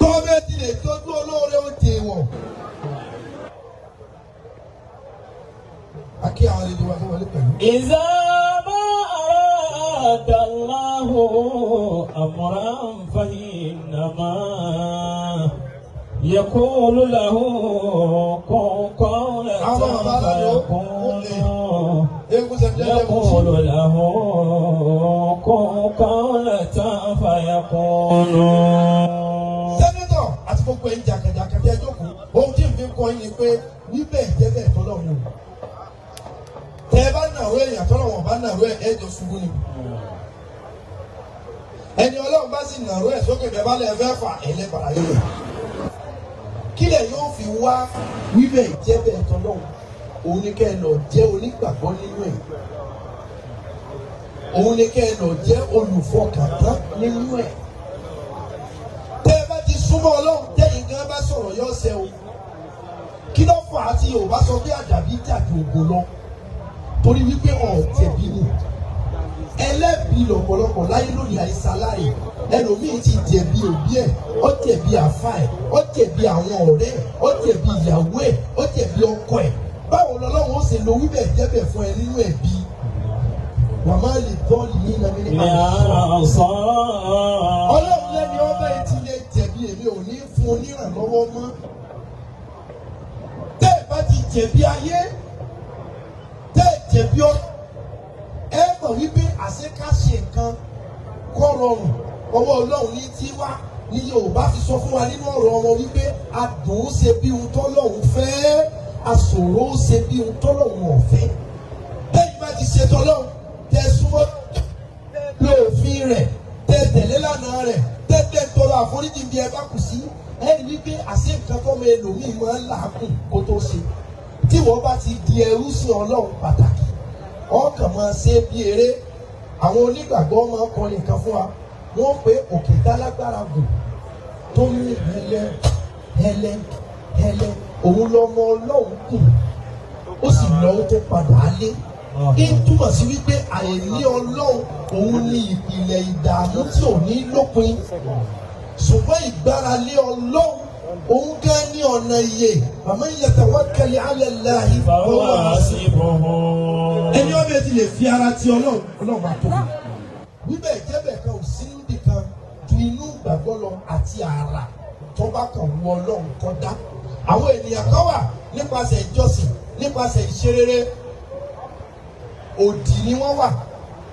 B: Tọ́ ọ bẹ́ẹ̀ ti lè tọ́jú olóore ó di èèwọ̀. A kí àwọn àlejò wa tó wọlé pẹ̀lú.
C: إذا ما أراد الله أمرا فإنما يقول له كن قولة فيكون.
B: Eégún sẹ́mi jẹ́ kú sí.
C: يقول له كن قولة فيكون.
B: Sẹ́nẹ́tọ̀ àti gbogbo ẹ̀yin jàkàjàkà tí ẹ jókòó ohun tí n fi kọ́ yín ni pé níbẹ̀ jẹ́ bẹ́ẹ̀ tọ́lọ́run o. Tẹ́ ẹ bá nàró èèyàn tọ́lọ́run ọba nàró ẹ̀ ẹ́ jọ ṣubú ni. Ẹni Ọlọ́run bá sì nàró ẹ̀ sókè bẹ́ẹ̀ bá lẹ̀ fẹ́ fà ẹ̀ lẹ́ padà yóò rẹ̀. Kílẹ̀ yóò fi wá wíbẹ̀ jẹ́ bẹ́ẹ̀ tọ́lọ́run òun ni kẹ́ ẹ lọ jẹ́ onígbàgbọ́ nínú ẹ̀. Òun ni kẹ́ ẹ lọ jẹ́ olùfọkàntán nínú ẹ̀. Tẹ́ ẹ bá ti súnmọ́ Ọlọ́run tẹ́yìn gan bá sọ̀rọ̀ yọ ṣẹ o. Kí ló fà á tí Yorùbá sọ pé àdàbí jàdù ògo lọ? Torí wípé ọ̀jẹ̀bí ni. Ẹlẹ́bi lọ̀pọ̀lọpọ̀ láyé lónìí àìsàláì. Ẹlòmíì ti jẹ̀bi òbí ẹ̀, ó jẹ̀bi àfa ẹ̀, ó jẹ̀bi àwọn ọ̀rẹ́ ẹ̀, ó jẹ̀bi ìyàwó ẹ̀, ó jẹ̀bi ọkọ ẹ̀. Báwo lọ́lọ́run ó ṣe lo wíbẹ̀ jẹ́bẹ̀ fún ẹ nínú ẹ̀bi? Wàmá lè bọ́ọ̀lì ní ìlànà ní
C: يا
B: Ọlọ́run lẹ́ni ọba etí lè jẹ̀bi èmi ò ní fún onírànlọ́wọ́ mọ́. Tẹ́ ẹ bá ti jẹ̀bi ayé, tẹ́ ẹ jẹ̀bi ọ, ẹ mọ̀ wípé àṣekáṣe nǹkan kọ́ rọrùn ọwọ́ Ọlọ́run ní tí wá ní Yorùbá fi sọ fún wa nínú ọ̀rọ̀ wọn wípé adùn ó ṣe bí ohun tọ́lọ́run fẹ́, aṣòro ó ṣe bí ohun tọ́lọ́run ò fẹ́. Tẹ́yìn bá ti ṣe tọ́lọ́run, tẹ́ súnmọ́ lo òfin rẹ̀ tẹ tẹ̀lé lánàá rẹ̀ tẹ tẹ tọrọ àforíjì bí ẹ bá kù sí ẹni wípé àṣé nǹkan tó mọ ẹlòmíì máa ń làákùn kó tó ṣe tí wọ́n bá ti di ẹrú sí Ọlọ́run pàtàkì ọkàn máa ṣe bí eré. Àwọn onígbàgbọ́ máa ń kọrin nǹkan fún wa wọ́n pé òkè tálágbára gùn tó ní hẹlẹ hẹlẹ hẹlẹ òun lọmọ Ọlọ́run kù ó sì lọ ó tó padà á lé. Ń túmọ̀ sí wípé àìní Ọlọ́run òun ni ìpìlẹ̀ ìdààmú tí ò ní lópin. Ṣùgbọ́n ìgbáralé Ọlọ́run òun gan ní ọ̀nà ìyè. Màmá yatawakkal ala Allahi
C: فهو حسبه.
B: Ẹni ọbẹ̀ ti lè fi ara ti Ọlọ́run Ọlọ́run máa tóbi. Wíbẹ̀ jẹ́bẹ̀ kan ò sí níbì kan ju inú ìgbàgbọ́ lọ àti àrà tó bá kàn wọ Ọlọ́run kọ́ dá. Àwọn ènìyàn kan wà nípasẹ̀ ìjọsìn nípasẹ̀ ìṣerere òdì ni wọ́n wà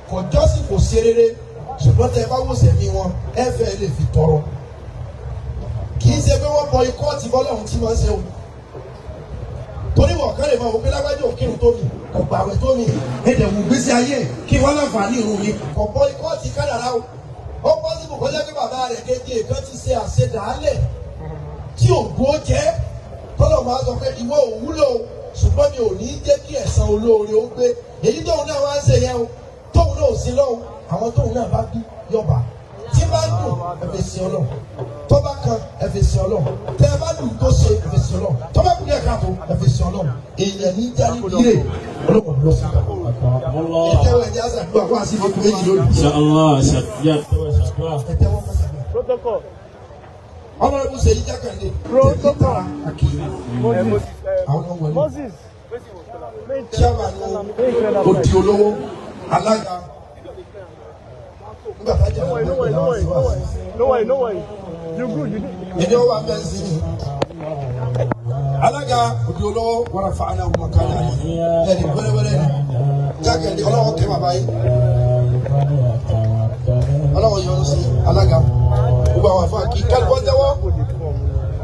B: kò jọ́sìn kò ṣe rere ṣùgbọ́n tẹ bá wò sẹ̀mí wọn ẹ fẹ́ lè fi tọrọ. Kì í ṣe pé wọ́n bọ ikọ́ ti bọ́lọ́hún tí wọ́n ṣe o. Torí wọ́n kán lè máa wò pé lágbájá òkèrè tó mi kò gbàwẹ̀ tó mi ẹ̀dẹ̀ wù gbèsè ayé kí wọ́n láǹfààní irun mi kò bọ ikọ́ ti kádàrá o. Ó pọ́sibù kọjá pé bàbá rẹ̀ kéje kan ti ṣe àṣedàálẹ̀ tí ògùn ó jẹ́ tọ́lọ̀ máa sọ pé ìwọ ò wúlò Ṣùgbọ́n mi ò ní jẹ́ kí ẹ̀san olóore ó gbé. Èyí tóun náà wá ń ṣe yẹn o, tóun náà ò sí lọ́hùn, àwọn tóun náà bá bí yọba. Tí bá dùn, ẹ fi sin Ọlọ́run. Tó bá kan, ẹ fi sin Ọlọ́run. Tẹ ẹ bá dùn tó ṣe, ẹ fi sin Ọlọ́run. Tó bá kú díẹ̀ káàtó, ẹ fi sin Ọlọ́run. Èèyàn ní jáde kílè, Ọlọ́run ló sì kà. Ẹ tẹ́wọ́ ẹ̀jẹ̀ àṣàdúrà wá sí ìlú méjì lónìí.
C: Inshallah, ṣàdúrà ṣàdúrà.
B: Ẹ tẹ́wọ́ kọ́ ṣàdúrà. Ọlọ́run ṣe yí jákàndé. Protocol. Àwọn ọmọ wọlé.
D: Moses.
B: Chairman odi olówó alága. Nígbà tájà
D: No worry,
B: náà
D: no worry,
B: gbé
D: no
B: náà
D: worry,
B: sí
D: no
B: wá
D: worry.
B: sí.
D: No worry, no worry. You good, you did.
B: Ẹni ọwọ́ abẹ́ ń sìn. Alága odi olówó wàrà fàánà ọmọ kan náà ni. Ẹni wẹ́rẹ́wẹ́rẹ́ ni. Jákàndé ọlọ́wọ́ kẹ́ bàbá yìí. Ọlọ́wọ́ yọ́nú sí alága. Gbogbo àwọn àfáà kí kálukọ́ tẹ́wọ́.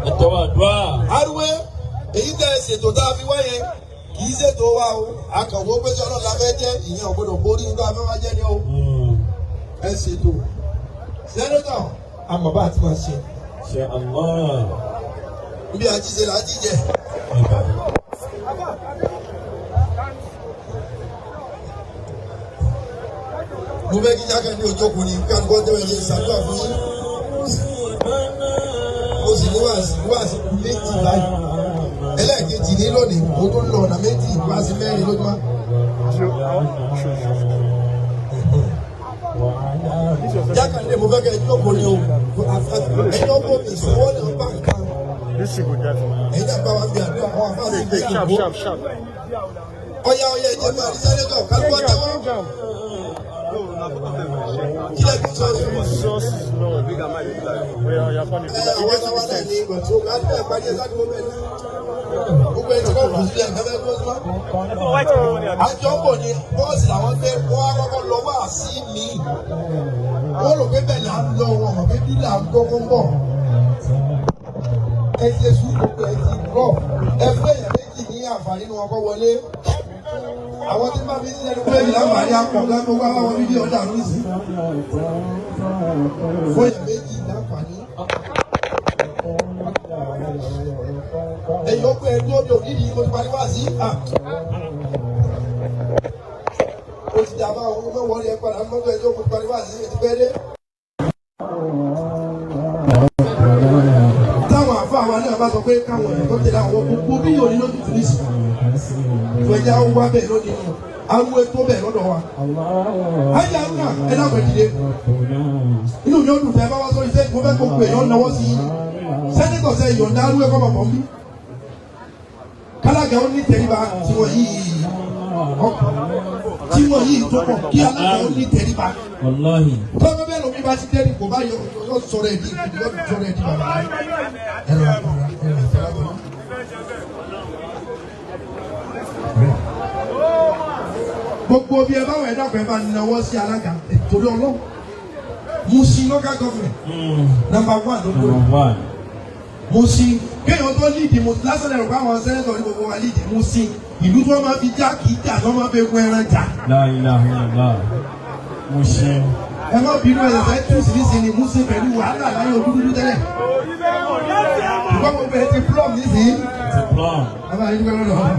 C: Ẹ tẹ́wọ́ àdúrà.
B: Arúgbó èyí tẹ́ ẹ ṣètò tá a fi wáyé kì í ṣètò wa o. Akànwó pèsè ọlọ́run la fẹ́ jẹ́ ìyẹn ò gbọ́dọ̀ borí nígbà fẹ́ wá jẹ́ ni o. Ẹ ṣètò. Sẹ́nẹ́tọ̀ àmọ̀ bá a ti máa ṣe.
C: Inshallah.
B: Ibi àjíṣe là á jíjẹ. Mo fẹ́ kí Jákàndé òjókòó ni kálukọ́ tẹ́wọ́ ẹ ṣe ṣàdúrà fún yín. Mo sì ní wàásù wàásù méjì báyìí. Ẹlẹ́ẹ̀kejì ní lónìí, mo tún lọ ọ̀nà méjì wàásù mẹ́rin lójúmọ́. Jákàndé mo fẹ́ kẹ́ ẹ jókòó ni o. Ẹni ọgbọ́n mi ìṣòwò náà bá nǹkan.
D: This shit go die for me.
B: Ẹ̀yin náà bá wa bí àdúrà àwọn afáàsì
D: Take, take, sharp,
B: ìgbésẹ̀
D: sharp, sharp.
B: Ọ̀yá ọ̀yá ẹ̀jẹ̀ máa rí sẹ́nẹ́tọ̀ kálukọ́ tẹ́wọ́. Kí lẹ́ fi sọ́ọ̀sì?
D: Sauce is Lord. Yeah, yeah, funny.
B: Ẹ àwọn aláwa náà ní ìgbà tó kálukọ́ ẹ̀ parí ẹ̀ sádùúgbò bẹ́ẹ̀ ni. Gbogbo ẹ̀ tí wọ́n kù sílẹ̀ nǹkan fẹ́ kó sí wá. Àjọ ń bọ̀ ni bọ́ọ̀sì làwọn gbé wọ́n á kọ́kọ́ lọ wá sí mi. Wọ́n rò pé bẹ́ẹ̀ là ń lọ wọn mọ̀ pé bí là ń kọ́kọ́ ń bọ̀. Ẹ ṣe sùúrù gbogbo ẹ ti rọ̀. Ẹ fún èèyàn méjì ní àǹfààní ni wọn kọ́ wọlé. Àwọn tí máa fi sílẹ̀ ní kúrẹ́bì láǹfààní àpọ̀ gan gbogbo àwọn fídíò ọ̀dà ló sì. Fún èèyàn méjì láǹfààní. Ẹ̀yin ó pé ẹni ó ní òní yìí mo ti parí wá sí. Ó ti dàbá àwọn ọmọ wọlé ẹ padà mọ́tò ẹjọ́ mo ti parí wá sí ẹ ti pẹ́ dé. Táwọn àfa wa náà bá sọ pé káwọn èèyàn tó tẹ̀lé àwọn gbogbo bí yóò ní lójú tùnísì. Ìwẹ̀jà wá bẹ́ẹ̀ lónìí nù. Arúgbó tó bẹ́ẹ̀ lọ́dọ̀ wa. Ayé arúgbó ẹ dákun ẹ dìde. Inú mi ó dùn tẹ́ bá wá sórí sẹ́yìn mo fẹ́ gbogbo èèyàn náwó sí i. Sẹ́nitọ̀ sẹ́ yọ̀ǹda arúgbó kọ́ bọ̀ bọ̀ ń bí. Kálága ó ní tẹríba tí wọ́n yìí ọkọ̀ tí wọ́n yìí tó pọ̀ kí alága ó ní tẹríba.
C: Wallahi.
B: Tọ́gbọ́n bẹ́ẹ̀ lómi bá ti dẹ́rì kò bá yọ yọ sọ̀rọ̀ ẹ̀ di yọ sọ̀rọ̀ ẹ̀ di bàbá. Ẹ lọ ẹ lọ ẹ lọ. Gbogbo bí ẹ bá wẹ̀ dàpọ̀ ẹ bá nawọ́ sí alága torí Ọlọ́run. Mushin local government number one ló dúró.
C: Number one.
B: Mushin kéèyàn tó líìdì mo lásán ẹ̀rọ báwọn sẹ́nẹ́tọ̀ ní gbogbo wa líìdì Mushin ìlú tí wọ́n máa fi já kì í jà tí wọ́n máa fi egun ẹran jà.
C: La ilaha illallah. Mushin.
B: Ẹ má bínú ẹ ṣẹ̀ṣẹ̀ tún sí nísìnyí ni Mushin pẹ̀lú wàhálà láyé ojú dúdú tẹ́lẹ̀. Ṣùgbọ́n gbogbo ẹ ti plum nísìnyí.
C: Ti plum.
B: Ẹ bá yín dúpẹ́ lọ́dọ̀ wọn.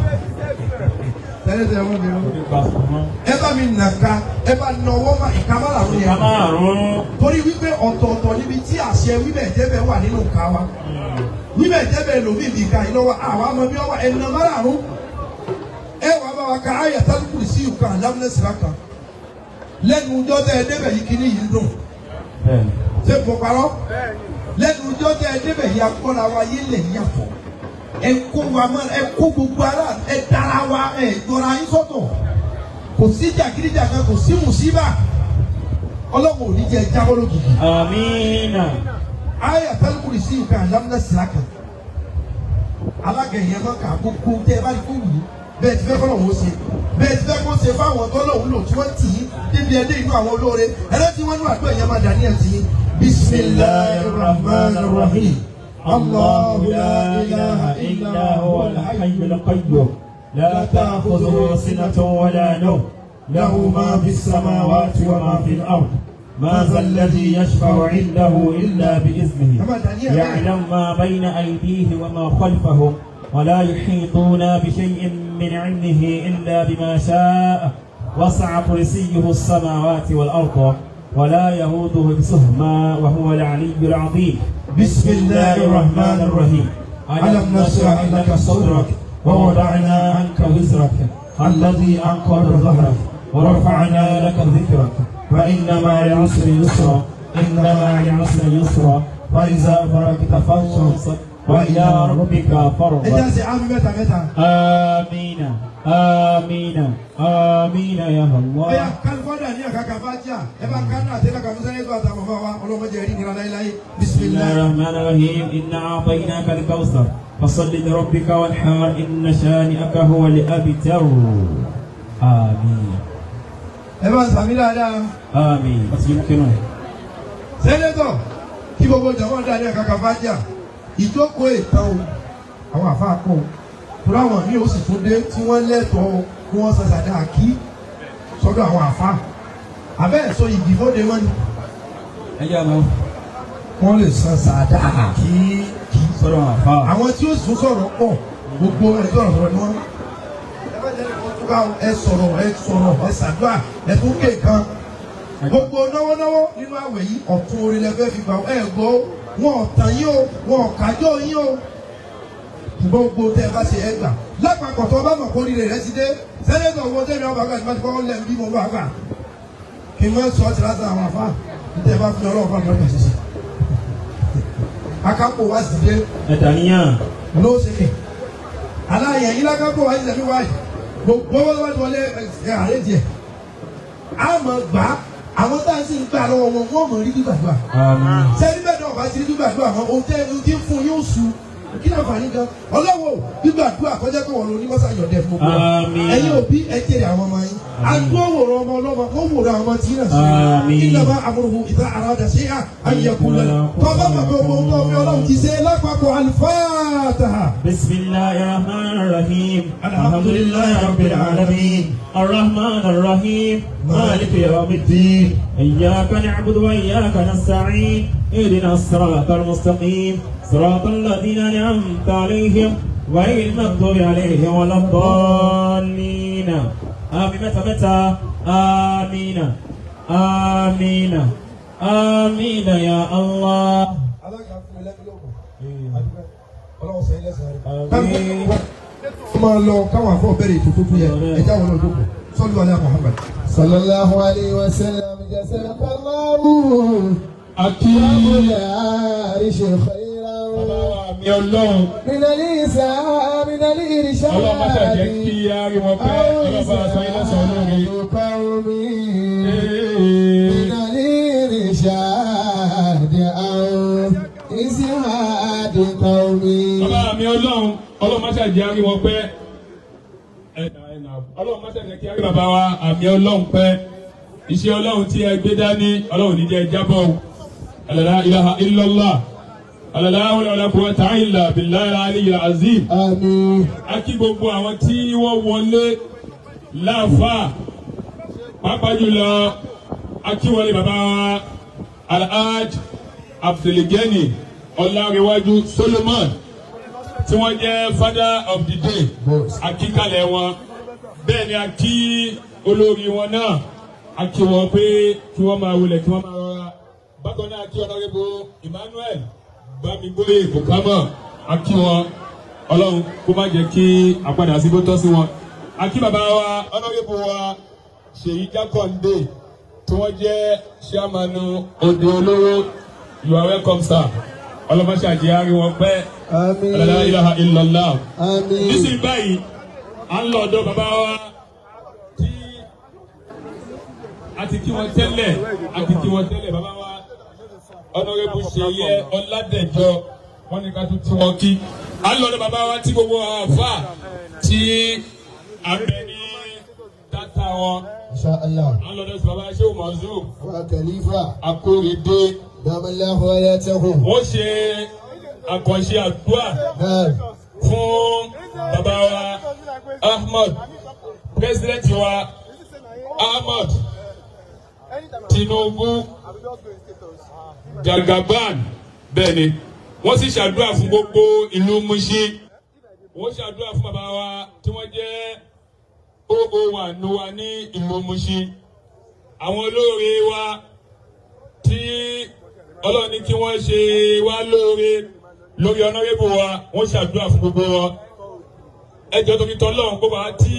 B: Tẹ́lẹ̀ tẹ́lẹ̀ wọ́n bínú.
C: Orí gba fún wọn.
B: Ẹ bá mi nàka ẹ bá na ọwọ́ ma ìka má làwọn
C: Ìka
B: yẹn.
C: márùn-ún.
B: Torí wípé ọ̀tọ̀ọ̀tọ̀ níbi tí àṣẹ wíbẹ̀ jẹ́bẹ̀ wà nínú ìka wa. Wíbẹ̀ jẹ́bẹ̀ lòmí ìbí ìka yìí lọ́wọ́ àwa ọmọ bí ọwọ́ ẹ̀nà márààrún. Ẹ wàá bá wa ka ayà tálùkù sí ìka lámúnẹ́sìlá kan. Lẹ́nu ọjọ́ tẹ́ ẹ débẹ̀ yìí kíní yìí ń dùn.
C: Bẹ́ẹ̀ni.
B: Ṣé mo parọ́? Lẹ́nu ọjọ́ tẹ́ ẹ débẹ̀ yìí akọ́ra wa yé lẹ̀ yàtọ̀. Ẹ kó wa mọ́ ẹ kó gbogbo ara ẹ dára wa ẹ jọra yín sọ́tọ̀. Kò sí jàgídíjàgan kò sí mùsíbà. Ọlọ́run ò ní jẹ́ jábọ́ lójijì.
C: Amina.
B: Aya tálùkùrì sí nǹkan àlámúná síláka. Alága ìyẹn máa kà gbogbo tẹ ẹ bá rí kó wù ú. Bẹ́ẹ̀ ti fẹ́ kọ́ lọ́wọ́ ṣe. Bẹ́ẹ̀ ti fẹ́ kó ṣe fáwọn tọ́lọ́hún lò tí wọ́n tì í débi ẹdẹ inú àwọn olóore. Ẹlẹ́tí wọ́n ní àdúrà ìyẹn máa dà ní ẹ̀tì yín. Bismillahir Rahmanir Rahim.
C: الله لا إله إلا هو الحي القيوم لا تأخذه سنة ولا نوم له ما في السماوات وما في الأرض ما ذا الذي يشفع عنده إلا بإذنه يعلم ما بين أيديه وما خلفهم ولا يحيطون بشيء من علمه إلا بما شاء وسع كرسيه السماوات والأرض ولا يهوده حفظهما وهو العلي العظيم.
B: بسم الله الرحمن الرحيم.
C: ألم نشرح لك صدرك ووضعنا عنك وزرك الذي أنقض ظهرك ورفعنا لك ذكرك فإن مع العسر يسرا إن مع العسر يسرا فإذا فرغت فانصب وإلى ربك فارغب. آمين آمين آمين يا الله. بسم الله الرحمن الرحيم. إنا أعطيناك الكوثر فصل لربك وانحر إن شانئك هو الأبتر. آمين. آمين.
B: Sẹ́nẹ́tọ̀ kí gbogbo jọ̀wọ́ dáadáa kàkà fájà ìjókòó ìtàn o àwọn àfáà kọ́ o tóra wọn ní oṣù tó dé tí wọ́n lẹ́tọ̀ọ́ kí wọ́n ṣàṣàdá kí sọ́dọ̀ àwọn àfáà abẹ́ ẹ̀ sọ ìdìbòde wọn ni.
C: Ẹ jẹ́ àmọ́.
B: Wọ́n lè san sàdá
C: kí sọ́dọ̀ àwọn àfáà.
B: Àwọn tí ó sùn sọ̀rọ̀ pọ̀ gbogbo ẹ̀ sọ̀rọ̀ sọ̀rọ̀ ni wọ́n. Ẹ sọ̀rọ̀ ẹ sọ̀rọ̀ ẹ ṣàdúrà ẹ tún ké kan. Gbogbo náwọ́náwọ́ nínú àwẹ̀ yìí ọ̀tún orin lẹ́fẹ́ fi gbà ẹ gbọ́ wọn ọ̀tàn yín o wọn ọ̀kájọ́ yín o. Gbogbo tẹ ẹ bá ṣe ẹ gbà lápapọ̀ tó bá mọ̀ kó rírẹ̀ rẹ ti dé sẹ́lẹ̀tọ̀ owó tẹ̀mí ọba àgbà tí wọ́n ti kọ́kọ́ lẹ̀ ń bí mo bá gbà kí n má sọ ọ́ ti lásán àwọn afá ní tẹ ẹ bá fi ọlọ́run fún àgbà ṣiṣẹ́. Akápò wá sì dé.
C: Ẹ̀dá níyàn.
B: Ló ṣe kẹ̀. Aláyẹ̀ yín lákápò wá sì dé wáyé gbogbo wọn bá ti wọlé ẹ àárẹ̀ díẹ̀. Àmọ́ gbà àwọn tá a sì ń gbà lọ́wọ́ wọn wọ́n mọ̀ rí gbígbàdúrà. Sẹ́ni bẹ́ẹ̀ náà bá ti rí gbígbàdúrà mọ́ ohun tẹ́ ẹni tí ń fún yóò su kí náà fàní gan ọlọ́wọ́ gbígbàdúrà kọjá pé wọ́n lò ní mọ́sá yọ̀dẹ̀ fún gbogbo wa. Ẹ̀yin òbí ẹ jèrè àwọn ọmọ yín. Agbó wòrán ọmọ ọlọ́mọ kó wòrán ọmọ tí náà sí. Ìjọba amúrúhu ìta àràdà sí à ayẹkú lẹ́nu. Tọ́ba bàbá owó tó fi ọlọ́run ti ṣe lápapọ̀ alifáàtà.
C: Bismillahir Rahmanir Rahim. Alhamdulillahi Rabbil Alamin. Arrahmanir Rahim. Maliki Yawmiddin. Iyyaka na'budu wa iyyaka nasta'in. اهدنا الصراط المستقيم صراط الذين أنعمت عليهم غير المغضوب عليهم ولا الضالين. آمين. متى متى آمين آمين آمين يا الله.
B: Máa lọ káwọn afọ bẹ̀rẹ̀ ètò tó tún yẹ ẹjá wọn lọ jókòó sọlú alẹ́ Muhammad.
E: Sallallahu alayhi wa sallam jazakallahu.
F: Àti
E: bàbá
F: wa mi ọlọ́run. Ọlọ́run má ṣe jẹ́ kí á rí wọn pẹ́ ọlọ́run bá aṣọ ilé sọ lórí. Bàbá mi ọlọ́run ọlọ́run má ṣe jẹ́ á rí wọn pẹ́. Ọlọ́run má ṣe jẹ́ kí á rí bàbá wa àmì ọlọ́run pẹ́. Iṣẹ́ ọlọ́run tí ẹ gbé dání ọlọ́run ní jẹ́ jábọ̀ o. La ilaha illallah. La hawla wala quwwata illa billahi al-aliyyil azim.
E: Àmín.
F: A kí gbogbo àwọn tí wọ́n wọlé láàfáà pàápàá jùlọ a kí wọlé bàbá wa Alhaj Abdulgani Ọlárẹ̀wájú Solomon tí wọ́n jẹ́ father of the day. A kí kalẹ̀ wọn bẹ́ẹ̀ ni a kí olórí wọn náà a kí wọn pé kí wọ́n máa wulẹ̀ kí wọ́n máa rọra. Bákan náà kí ọ̀nàrẹ́bù Emmanuel Bámigbóyè Kòkámọ̀ a kí wọn ọlọ́run kó má jẹ́ kí àpadà sí bó tọ́ sí wọn. A kí bàbá wa ọ̀nàrẹ́bù wa Ṣèyí Jákàndé tí wọ́n jẹ́ ṣíàmánu Òde Olówó. You are welcome sir. Ọlọ́mọṣàjẹ́ àárín wọn pẹ́.
E: Àmín.
F: La ilaha illallah.
E: Àmín.
F: Nísìnyí báyìí à ń lọ ọ̀dọ̀ bàbá wa tí a ti kí wọn tẹ́lẹ̀ a ti kí wọn tẹ́lẹ̀ bàbá wa Honorable Ṣèyẹ Ọládẹ̀jọ wọ́n ní ká tún tí wọ́n kí. A lọ ọ̀dọ̀ bàbá wa tí gbogbo àwọn àfà tí a bẹ ní tata wọn.
E: Insha Allah.
F: A lọ ọ̀dọ̀ bàbá Shehu Mazum
E: Wa Khalifa.
F: Akóredé.
E: Damallahu hayatahu.
F: Wọ́n ṣe àkànṣe àdúrà
E: Naam.
F: fún bàbá wa Ahmad president wa Ahmad Tinubu Jagaban bẹ́ẹ̀ ni wọ́n sì ṣàdúrà fún gbogbo ìlú Mushin. Wọ́n ṣàdúrà fún bàbá wa tí wọ́n jẹ́ 001 nu wa ní ìlú Mushin. Àwọn olóore wa tí Ọlọ́run ní kí wọ́n ṣe wá lóore lórí honourable wa, wọ́n ṣàdúrà fún gbogbo wọn. Ẹ jọ̀ọ́, torí tọ́lọ́run, gbogbo wa tí